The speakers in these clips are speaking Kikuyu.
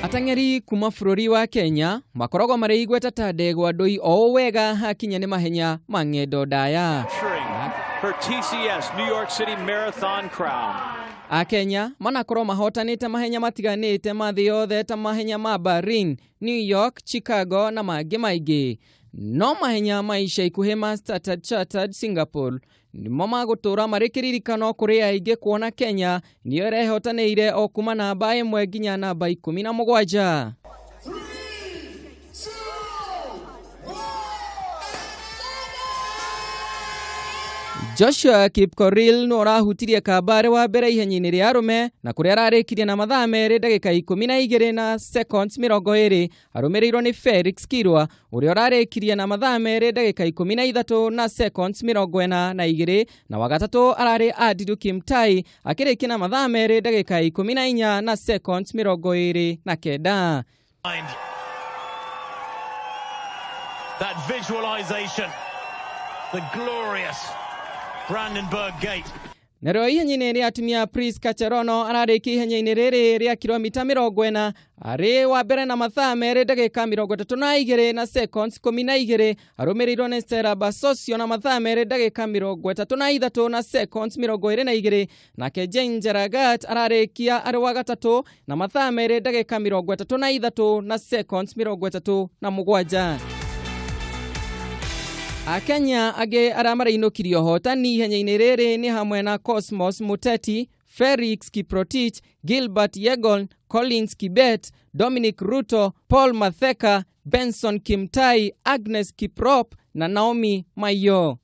Ateng'eri kuma bũrũri wa Kenya makoragwo marĩ igweta ta ndegwa ndũi o wega hakinya nĩ mahenya ma ng'endo ndaya. Her TCS New York City Marathon crown. Akenya manakorwo mahotanĩte mahenya matiganĩte ma thĩ yothe ta mahenya ma Berlin, New York, Chicago na mangĩ maingĩ. No mahenya ma ica ikuhĩ ma Standard Chartered Singapore nĩmo magũtũra marĩ kĩririkano kũrĩ aingĩ kuona Kenya nĩyo ĩrehotanĩire o kuma namba 1 nginya namba 17. Joshua Kipkorir nĩ ũrahutirie kamba arĩ wa mbere ihenya-inĩ rĩa arũme na kũrĩa ararĩkirie na mathaa 2 ndagĩka 12 na seconds 20, arũmĩrĩirwo nĩ Felix Kirwa ũrĩa ũrarĩkirie na mathaa 2 ndagĩka 13 na seconds 42, na wa gatatũ ararĩ Andrew Kimtai akĩrĩkia na mathaa 2 ndagĩka 14 na seconds 29. That visualization, the glorious Brandenburg Gate. Narĩo ihenya-inĩ rĩa atumia Prisca Cherono ararĩkia ihenya-inĩ rĩrĩ rĩa kilomita 40 arĩ wa mbere na mathaa 2 ndagĩka 32 na seconds 12, arũmĩrĩirwo nĩ Stella Barsosio na mathaa 2 ndagĩka 33 na seconds 22, nake Jane Jelagat ararĩkia arĩ wa gatatũ na mathaa 2 ndagĩka 33 na seconds 37. Akenya angĩ arĩa marainũkirie ũhotani ihenya-inĩ rĩrĩ nĩ hamwe na Cosmos Muteti, Felix Kiprotich, Gilbert Yegon, Collins Kibet, Dominic Ruto, Paul Matheka, Benson Kimtai, Agnes Kiprop na Naomi Maiyo.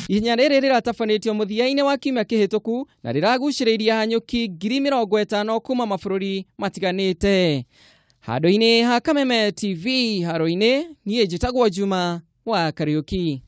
Ihenya rĩrĩ rĩratabanĩtio mũthia-inĩ wa kiumia kĩhĩtũku na rĩragucĩrĩirie hanyũki 50,000 kuma mabũrũri matiganĩte. Handũ-inĩ ha Kameme TV haro-inĩ, niĩ njĩtagwo Juma wa Kariuki.